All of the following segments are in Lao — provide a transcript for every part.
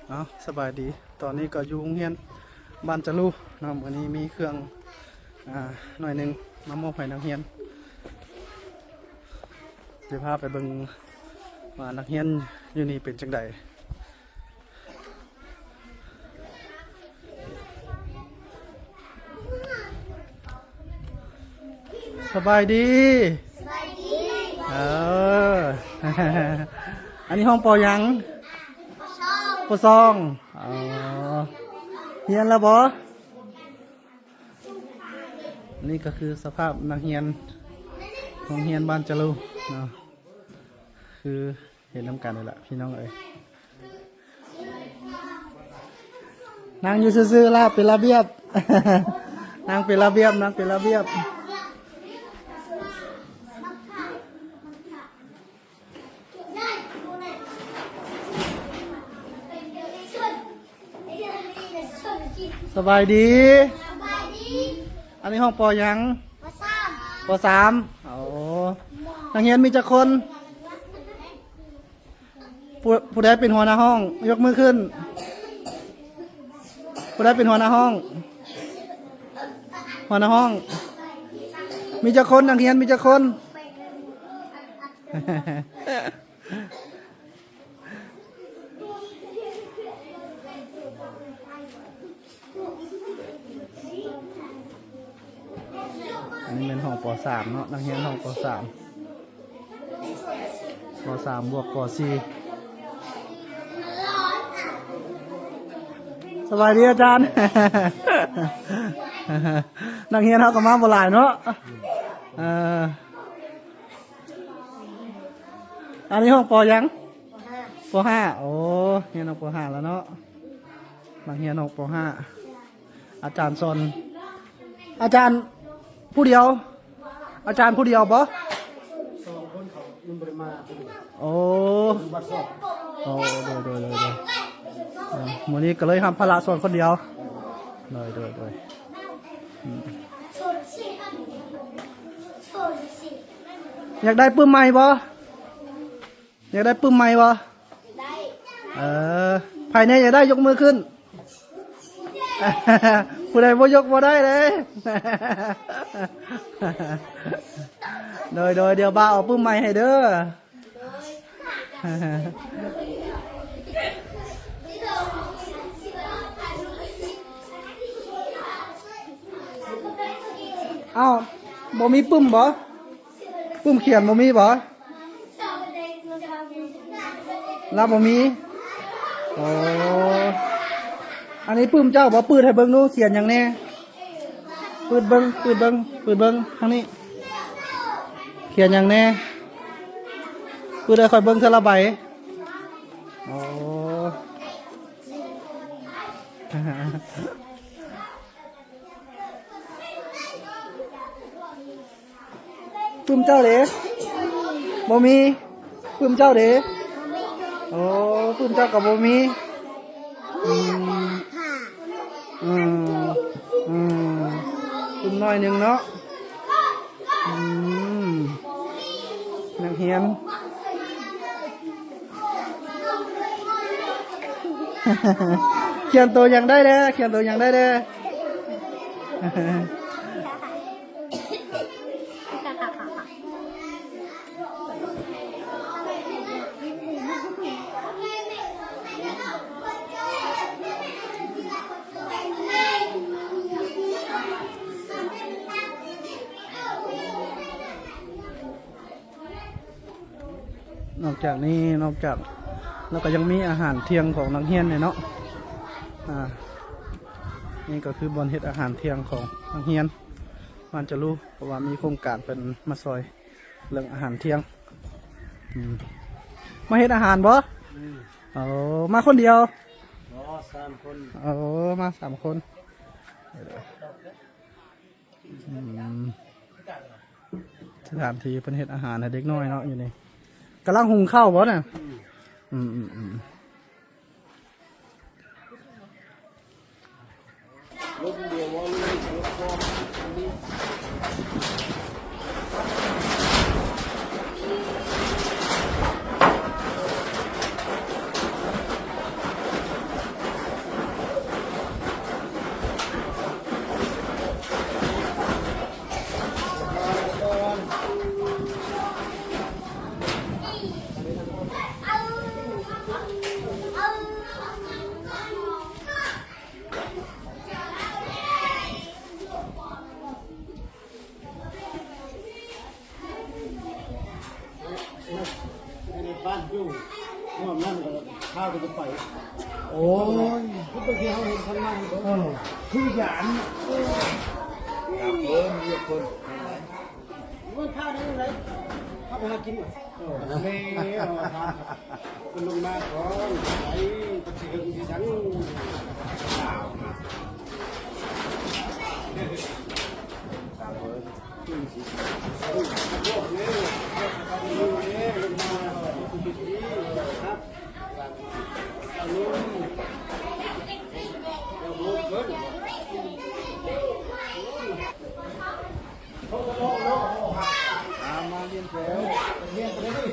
ເອົາ ສະບາຍດີ. ຕອນນີ້ກໍຢູ່ໂຮງຮຽນບ້ານຈະລູເນາະ. ມື້ນີ້ມີເຄື່ອງ ອ່າ ໜ້ອຍໜຶ່ງມາມອບໃຫ້ນັກຮຽນ. ຈະພາໄປເບິ່ງວ່ານັກຮຽນຢູ່ນີ້ເປັນຈັ່ງໃດ. ສະບາຍດີ. ສະບາຍດີ. ເອີ ອັນນີ້ຫ້ອງ ປໍ ຫຍັງ? ປໍ ສອງ. ປໍ ສອງ. ອໍ ຮຽນແລ້ວບໍ່? ນີ້ກໍຄືສະພາບນັກຮຽນໂຮງຮຽນບ້ານຈະລູເນາະ ຄື ເຮັດນຳກັນນີ້ລະພີ່ນ້ອງເອີຍ. ນັ່ງຢູ່ຊື່ໆລະ ເປັນລະບຽບ. ນັ່ງເປັນລະບຽບ, ນັ່ງເປັນລະບຽບ. ສະບາຍດີ. ສະບາຍດີ. ອັນນີ້ຫ້ອງ ປໍ ຫຍັງ? ປໍ ສາມ. ປໍ ສາມ. ໂອ້ ນັກຮຽນມີຈັກຄົນ? ຜູ້ ຜູ້ໃດເປັນຫົວໜ້າຫ້ອງ ຍົກມືຂຶ້ນ. ຜູ້ໃດເປັນຫົວໜ້າຫ້ອງ? ຫົວໜ້າຫ້ອງ. ມີຈັກຄົນ? ນັກຮຽນມີຈັກຄົນ? ອັນນີ້ແມ່ນຫ້ອງ ປໍ ສາມ ເນາະ, ນັກຮຽນຫ້ອງ ປໍ ສາມ. ປໍ ສາມ ບວກ ປໍ ສີ່. ສະບາຍດີອາຈານ. ນັກຮຽນເຮົາກໍມາບໍ່ຫຼາຍເນາະ. ເອີ ອັນນີ້ຫ້ອງ ປໍ ຫຍັງ? ປໍ ຫ້າ. ປໍ ຫ້າ. ໂອ້ ຮຽນຫ້ອງ ປໍ ຫ້າ ແລ້ວເນາະ. ນັກຮຽນຫ້ອງ ປໍ ຫ້າ ອາຈານສອນ ອາຈານຜູ້ດຽວ ອາຈານຜູ້ດຽວບໍ່? ສອງຄົນເຂົາຍັງບໍ່ໄດ້ມາ. ໂອ້ ບັດສອບ. ໂອ້ ໂດຍ ໂດຍ ໂດຍ ໂດຍ. ເອີ ມື້ນີ້ກໍເລີຍຮັບພາລະສອນຄົນດຽວ. ໂດຍ ໂດຍ ໂດຍ. ອືມ ຢາກໄດ້ປຶ້ມໃໝ່ບໍ່? ຢາກໄດ້ປຶ້ມໃໝ່ບໍ່? ໄດ້. ເອີ ໃຜແດ່ຢາກໄດ້ຍົກມືຂຶ້ນ. ຜູ້ໃດບໍ່ຍົກບໍ່ໄດ້ເດ້. ໂດຍ ໂດຍ ດຽວບ່າວເອົາປຶ້ມໃໝ່ໃຫ້ເດີ. ເອົ້າ ບໍ່ມີປຶ້ມບໍ່? ປຶ້ມຂຽນບໍ່ມີບໍ່? ລາວບໍ່ມີ. ໂອ້ ອັນນີ້ປຶ້ມເຈົ້າບໍ່? ປືດໃຫ້ເບິ່ງດູ ຂຽນຫຍັງແດ່? ປືດເບິ່ງ ປືດເບິ່ງ ປືດເບິ່ງທາງນີ້ ຂຽນຫຍັງແດ່? ປືດໃຫ້ຂ້ອຍເບິ່ງເທື່ອລະໃບ. ໂອ້ ປຶ້ມເຈົ້າເດ? ບໍ່ມີ. ປຶ້ມເຈົ້າເດ? ໂອ້ ປຶ້ມເຈົ້າກໍບໍ່ມີ. ອືມ ອືມ ອືມ ປຶ້ມໜ້ອຍໜຶ່ງເນາະ. ອືມ ນັກຮຽນ ຂຽນໂຕຫຍັງໄດ້ແດ່? ຂຽນໂຕຫຍັງໄດ້ແດ່? ນອກຈາກນີ້ ນອກຈາກ ແລ້ວກໍຍັງມີອາຫານທ່ຽງຂອງນັກຮຽນເນາະ. ອ່າ ນີ້ກໍຄືບ່ອນເຮັດອາຫານທ່ຽງຂອງນັກຮຽນບ້ານຈະລູ ເພາະວ່າມີໂຄງການເພິ່ນມາຊ່ອຍເລື່ອງອາຫານທ່ຽງ. ອືມ ມາເຮັດອາຫານບໍ່? ອືມ ໂອ້ ມາຄົນດຽວ? ບໍ່ ສາມຄົນ. ໂອ້ ມາສາມຄົນ. ອືມ ສະຖານທີ່ເພິ່ນເຮັດອາຫານໃຫ້ເດັກນ້ອຍເນາະ ຢູ່ນີ້. ກຳລັງຫຸງເຂົ້າບໍ່ນະ? ອືມ ອືມ ອືມ ອືມ. ໃນບ້ານຢູ່ຮ່ວມນັ້ນກໍພາໄປໄປ ໂອ້ຍ ຄືບາງທີເຮົາເຫັນຄັນມາ ເອີ ຄືຢ້ານ ເອີ ເບິ່ງຢູ່ຄົນ ມັນພາໄດ້ຈັ່ງໃດ ພາໄປຫາກິນ ເອີ ແມ່ເອົາມາພາ ເພິ່ນລົງມາກ່ອນ ໄປ ໄປຊິເຖິງທີ່ຫຍັງ ຕາມມາລຽນແຖວ ລຽນໄປເລີຍ.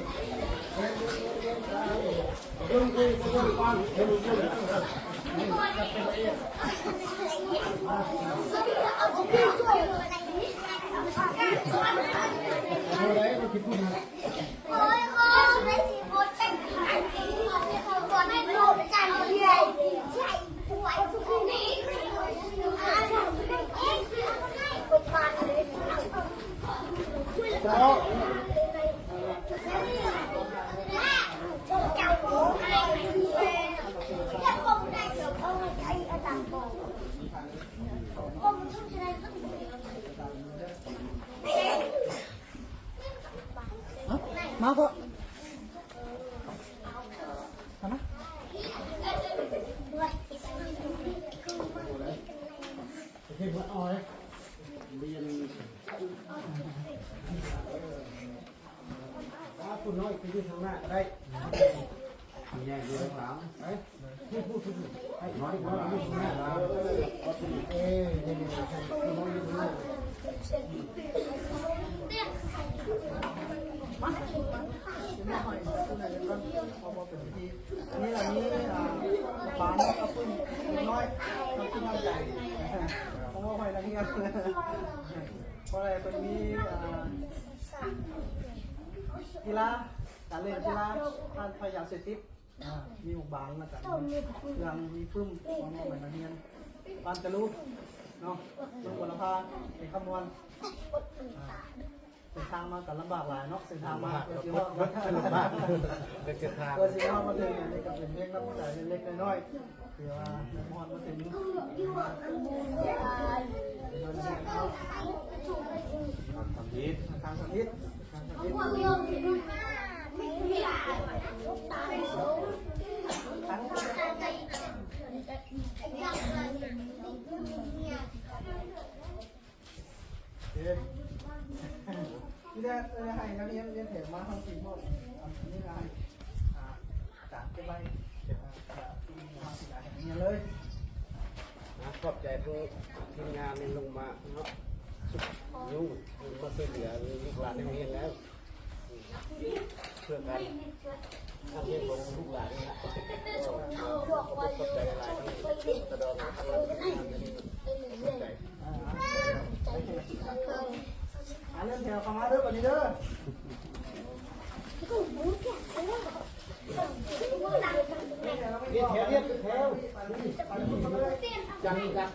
ມາເພາະ ມາ ໂອເຄ ເອົາເລີຍ ລຽນ ຜູ້ນ້ອຍໄປຢູ່ທາງໜ້າກໍໄດ້ ຜູ້ໃຫຍ່ຢູ່ທາງຫຼັງ ໄປ ຜູ້ ຜູ້ ຜູ້ ຜູ້ ໃຫ້ນ້ອຍ ນ້ອຍຢູ່ທາງໜ້າ ເອີ ນີ້ໆ ຜູ້ນ້ອຍຢູ່ທາງໜ້າ ມາ ມາ ມາ ເປັນພິທີ ອັນນີ້ລະມີ ອ່າ ປານກັບປຶ້ມນ້ອຍ ກັບປຶ້ມໃຫຍ່ ເພາະວ່າໄປລະຮຽນ ເພາະວ່າເພິ່ນມີ ອ່າ ກິລາ ການຫຼິ້ນກິລາ ຕ້ານໄພຢາເສບຕິດ ອ່າ ມີໝວກບາງ ແລ້ວກະມີເຄື່ອງ ມີປຶ້ມ ຂອງໄປລະຮຽນ ປານຈະລຸເນາະ ເມືອງບົວລະພາ ເອຄຳມ່ວນ ອ່າ ເສັ້ນທາງມາກໍລຳບາກຫຼາຍເນາະ ເສັ້ນທາງມາເພື່ອຊິຮອດ ລຳບາກ ເສັ້ນທາງ ເພື່ອຊິຮອດມາເຖິງ ອັນນີ້ກໍເປັນແຮງນຳໃຈເລັກໆນ້ອຍໆ ທີ່ວ່າໄດ້ຮອດມາເຖິງ ທາງທຳອິດ ທາງທຳອິດ ທາງທຳອິດ ເອີ ທີ່ແລກ ເອີ ໃຫ້ນັກຮຽນລຽນແຖວມາທັງສີ່ໂມງ ອັນນີ້ໃຫ້ ອ່າ ອາຈານເກັບໄວ້ ອ່າ ທີ່ມາສິກສາໃຫ້ນັກຮຽນເລີຍ. ອ່າ ຂອບໃຈທັງທີມງານທີ່ລົງມາເນາະ ຊຸກຍູ້ມາຊ່ວຍເຫຼືອລູກຫຼານໃນໂຮງຮຽນແລ້ວ. ເພື່ອການທຳເຮັດຂອງລູກຫຼານນີ້ນະ ກໍຂອບໃຈຫຼາຍໆ ທີ່ສະດອກ ຂອບໃຈ ອ່າ ເລີ່ມແຖວເຂົ້າມາເດີ ບັດນີ້ເດີ. ລຽນແຖວ ລຽນເປັນແຖວ ຈັງກັນ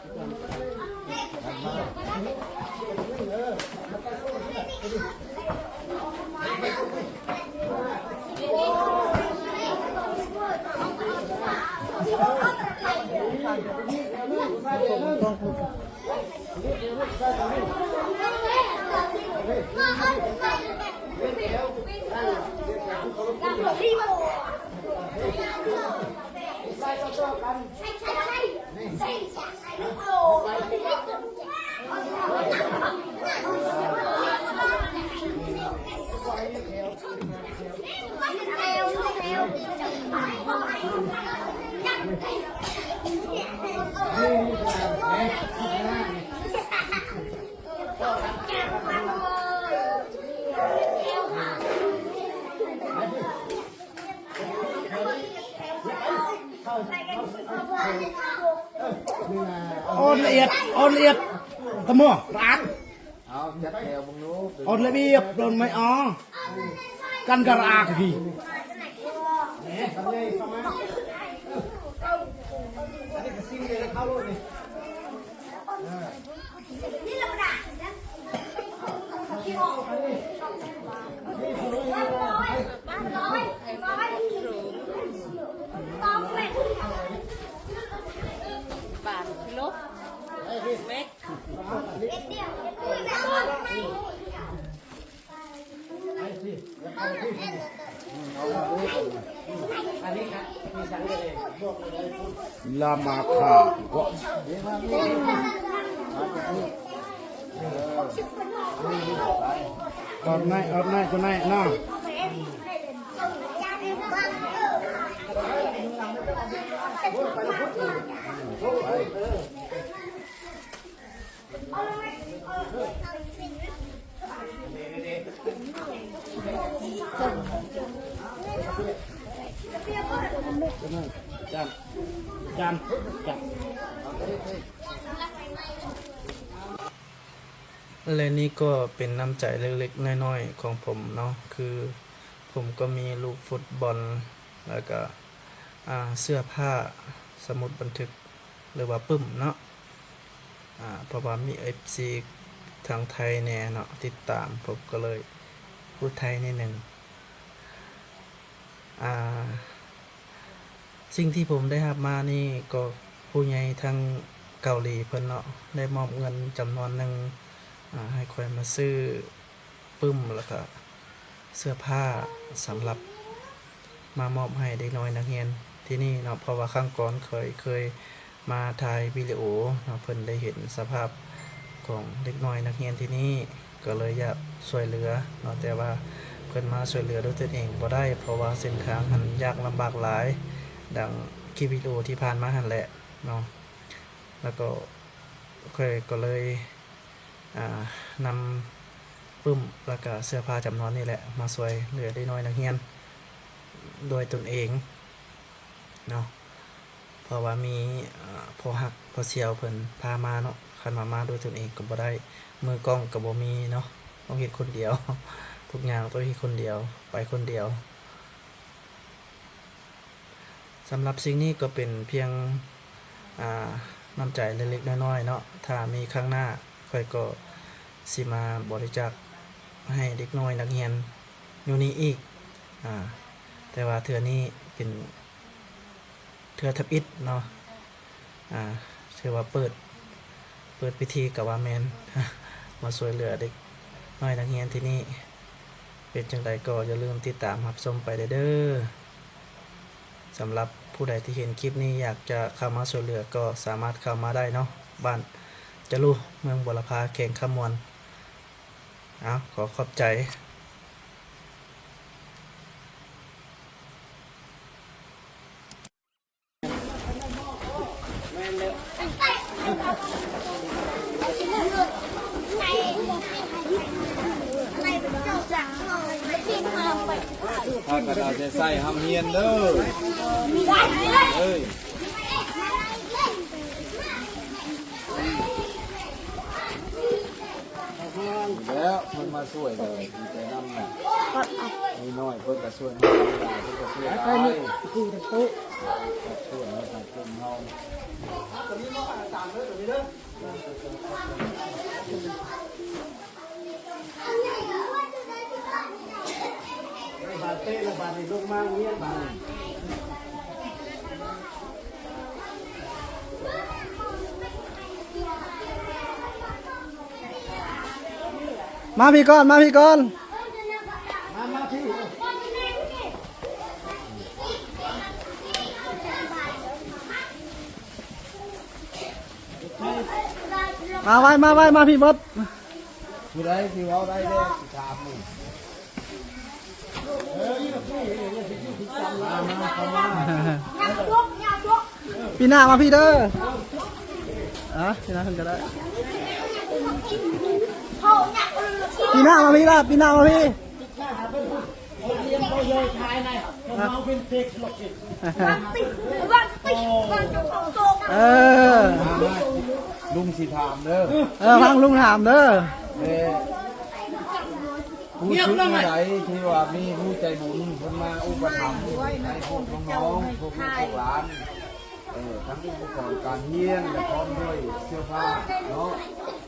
ອ່ອນລະອຽດ ອ່ອນລະອຽດ ຕະໝໍ ຣານ ເອົາຈັດແຖວເບິ່ງດູ ອ່ອນລະອຽດ ໂດນໄມ້ອອ. Kan gar ak gi. Lama ka. ອອກໄນ ອອກໄນ ຕົວໄນເນາະ. ແລະນີ້ກໍເປັນນ້ຳໃຈເລັກໆນ້ອຍໆຂອງຜົມເນາະ ຄືຜົມກໍມີລູກຟຸດບອນ ແລ້ວກະ ອ່າ ເສື້ອຜ້າ ສະໝຸດບັນທຶກ ຫຼືວ່າປຶ້ມເນາະ ອ່າ ເພາະວ່າມີເອັຟຊີທາງໄທແດ່ເນາະ ຕິດຕາມ ຜົມກໍເລີຍພູດໄທໜ້ອຍໜຶ່ງ. ອ່າ ສິ່ງທີ່ຜົມໄດ້ຮັບມານີ້ກໍຜູ້ໃຫຍ່ທາງເກົາຫຼີເພິ່ນເນາະ ໄດ້ມອບເງິນຈຳນວນໜຶ່ງ ອ່າ ໃຫ້ຂ້ອຍມາຊື້ປຶ້ມ ແລ້ວກະເສື້ອຜ້າສຳລັບມາມອບໃຫ້ເດັກນ້ອຍນັກຮຽນທີ່ນີ້ເນາະ ເພາະວ່າຄັ້ງກ່ອນຂ້ອຍເຄີຍ ມາຖ່າຍວິດີໂອເນາະ ເພິ່ນໄດ້ເຫັນສະພາບຂອງເດັກນ້ອຍນັກຮຽນທີ່ນີ້ ກໍເລີຍຢາກຊ່ວຍເຫຼືອເນາະ ແຕ່ວ່າເພິ່ນມາຊ່ວຍເຫຼືອດ້ວຍຕົນເອງບໍ່ໄດ້ ເພາະວ່າເສັ້ນທາງຫັ້ນຍາກລຳບາກຫຼາຍ ດັ່ງຄລິບວິດີໂອທີ່ຜ່ານມາຫັ້ນແຫຼະເນາະ. ແລ້ວກໍຂ້ອຍກໍເລີຍ ອ່າ ນຳປຶ້ມ ແລ້ວກະເສື້ອຜ້າຈຳນວນນີ້ແຫຼະ ມາຊ່ວຍເຫຼືອເດັກນ້ອຍນັກຮຽນດ້ວຍຕົນເອງເນາະ ເພາະວ່າມີ ເອີ ພໍ່ຮັກພໍ່ຊ່ຽວເພິ່ນພາມາເນາະ ຄັນວ່າມາດ້ວຍຕົນເອງກໍບໍ່ໄດ້ ມືກ້ອງກໍບໍ່ມີເນາະ ຕ້ອງເຮັດຄົນດຽວ ທຸກຢ່າງຕ້ອງເຮັດຄົນດຽວ ໄປຄົນດຽວ. ສຳລັບສິ່ງນີ້ກໍເປັນພຽງ ອ່າ ນ້ຳໃຈເລັກໆນ້ອຍໆເນາະ ຖ້າມີຄັ້ງໜ້າ ຂ້ອຍກໍຊິມາບໍລິຈາກໃຫ້ເດັກນ້ອຍນັກຮຽນຢູ່ນີ້ອີກ ອ່າ ແຕ່ວ່າເທື່ອນີ້ເປັນເທື່ອທຳອິດເນາະ ອ່າ ຖືວ່າເປີດ ເປີດພິທີກໍວ່າແມ່ນ ມາຊ່ວຍເຫຼືອເດັກນ້ອຍນັກຮຽນທີ່ນີ້. ເປັນຈັ່ງໃດກໍຢ່າລືມຕິດຕາມຮັບຊົມໄປເດີ້. ສຳລັບຜູ້ໃດທີ່ເຫັນຄລິບນີ້ ຢາກຈະເຂົ້າມາຊ່ວຍເຫຼືອ ກໍສາມາດເຂົ້າມາໄດ້ເນາະ ບ້ານຈະລຸ ເມືອງບົວລະພາ ແຂວງຄຳມ່ວນ. ເອົາ ຂໍຂອບໃຈ. ພາກັນເອົາໃຈໃສ່ຮ່ຳຮຽນເດີ້ ເອີຍ. ແລ້ວເພິ່ນມາຊ່ວຍເລີຍ ດີໃຈນຳນະ ມີນ້ອຍເພິ່ນກໍຊ່ວຍ ມີຫຼາຍເພິ່ນກໍຊ່ວຍຫຼາຍ ຊ່ວຍໃຫ້ສັງຄົມເຮົາ. ບາດເຕະລະບາດນີ້ ລົງມາໂຮງຮຽນບາດນີ້. ມາພີ້ກ່ອນ ມາພີ້ກ່ອນ ມາ ມາພີ້. ມາໄວ ມາໄວ ມາພີ້ເບິດ. ຜູ້ໃດທີ່ເວົ້າໄດ້ແດ່ ຊິຖາມນີ້. ມາ ມາ ເຂົ້າມາ. ປີໜ້າມາພີ້ເດີ້. ອ່ະ ປີໜ້າເພິ່ນກໍໄດ້. ປີໜ້າມາພີ້ລະ ປີໜ້າມາພີ້. ເອີ ມາ ມາ ລຸງຊິຖາມເດີ້. ເອີ ຟັງລຸງຖາມເດີ້. ເອີ. ຮູ້ສຶກແນວໃດທີ່ວ່າມີຜູ້ໃຈບຸນເພິ່ນມາອຸປະຖຳໃຫ້ພວກນ້ອງໆ ພວກລູກພວກຫຼານ ເອີ ທັງອຸປະກອນການຮຽນ ແລະ ພ້ອມດ້ວຍເສື້ອຜ້າເນາະ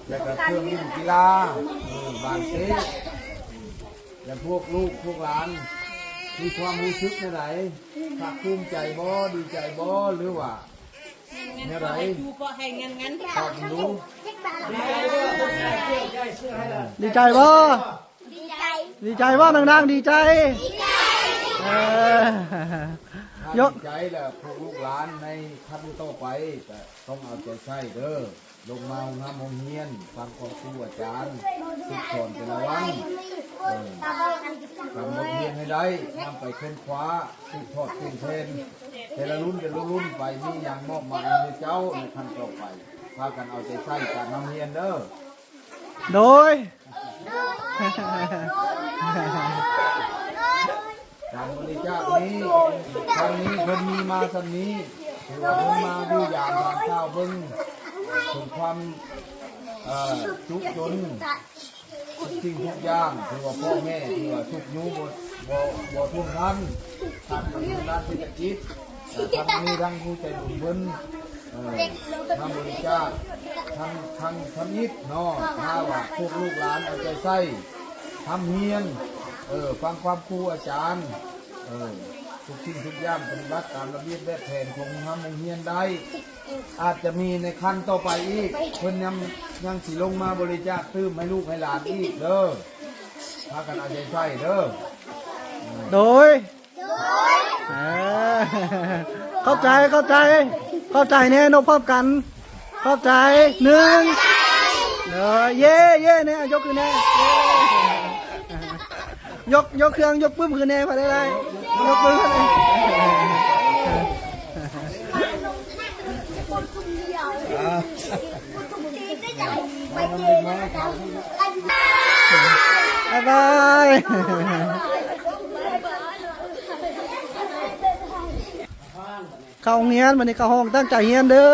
ແລະ ກະເຄື່ອງຫຼິ້ນກິລາ ເອີ ບານເຕະ ແລະ ພວກລູກພວກຫຼານ ມີຄວາມຮູ້ສຶກແນວໃດ? ພາກພູມໃຈບໍ່? ດີໃຈບໍ່? ຫຼືວ່າ ແນວໃດ? ຕອບເບິ່ງດູ. ດີໃຈບໍ່? ດີໃຈ ດີໃຈບໍ່? ດັງໆ ດີໃຈ ດີໃຈ ເອີ ດີໃຈ ແລະ ພວກລູກຫຼານໃນຂັ້ນຕໍ່ໄປກະຕ້ອງເອົາໃຈໃສ່ເດີ ລົງມາໂຮງຮຽນ ຟັງຄວາມຮູ້ອາຈານ ຝຶກສອນແຕ່ລະວັນ ເອີ ກຳບົດຮຽນໃຫ້ໄດ້ ນຳໄປຄົ້ນຄວ້າ ສືບທອດເປັນແຜ່ນ ແຕ່ລະລຸ້ນແຕ່ລະລຸ້ນໄປ ມີຫຍັງມອບໝາຍໃຫ້ເຈົ້າໃນຂັ້ນຕໍ່ໄປ ພາກັນເອົາໃຈໃສ່ການຮ່ຳຮຽນເດີ. ໂດຍ ການບໍລິຈາກນີ້ ຄັ້ງນີ້ເພິ່ນມີມາສ່ຳນີ້ ຖືວ່າເພິ່ນມາຢ້ຽມຢາມຖາມຂ່າວເບິ່ງເຖິງຄວາມ ເອີ ທຸກຈົນ ທຸກສິ່ງທຸກຢ່າງ ຖືວ່າພໍ່ແມ່ຖືວ່າທຸກຢູ່ ບໍ່ ບໍ່ ບໍ່ຖ້ວງທັນ ຂາດເຂີນທາງດ້ານເສດຖະກິດ ແລະ ທັງມີທັງຜູ້ໃຈບຸນເພິ່ນ ເອີ ມາບໍລິຈາກທັງ ທັງທຳອິດເນາະ ຖ້າວ່າພວກລູກຫຼານເອົາໃຈໃສ່ ຮ່ຳຮຽນ ເອີ ຟັງຄວາມຄູອາຈານ ເອີ ທຸກສິ່ງທຸກຢ່າງປະຕິບັດຕາມລະບຽບແບບແຜນຂອງໂຮງຮຽນໄດ້ ອາດຈະມີໃນຂັ້ນຕໍ່ໄປອີກ ເພິ່ນຍັງ ຍັງຊິລົງມາບໍລິຈາກຕື່ມໃຫ້ລູກໃຫ້ຫຼານອີກເດີ ພາກັນເອົາໃຈໃສ່ເດີ ໂດຍ ເອີ ຂອບໃຈ ຂອບໃຈ ຂອບໃຈແດ່ ນົບພ້ອມກັນ ຂອບໃຈ ໜຶ່ງ ເອີ ເຢ້ ເຢ້ແດ່ ຍົກຂຶ້ນແດ່ ເຢ້ ຍົກ ຍົກເຄື່ອງ ຍົກປຶ້ມຂຶ້ນແດ່ ພໍໄດ້ ຍົກປຶ້ມຂຶ້ນແດ່ ບາຍບາຍ ເຂົ້າໂຮງຮຽນ ບັດນີ້ເຂົ້າຫ້ອງ ຕັ້ງໃຈຮຽນເດີ.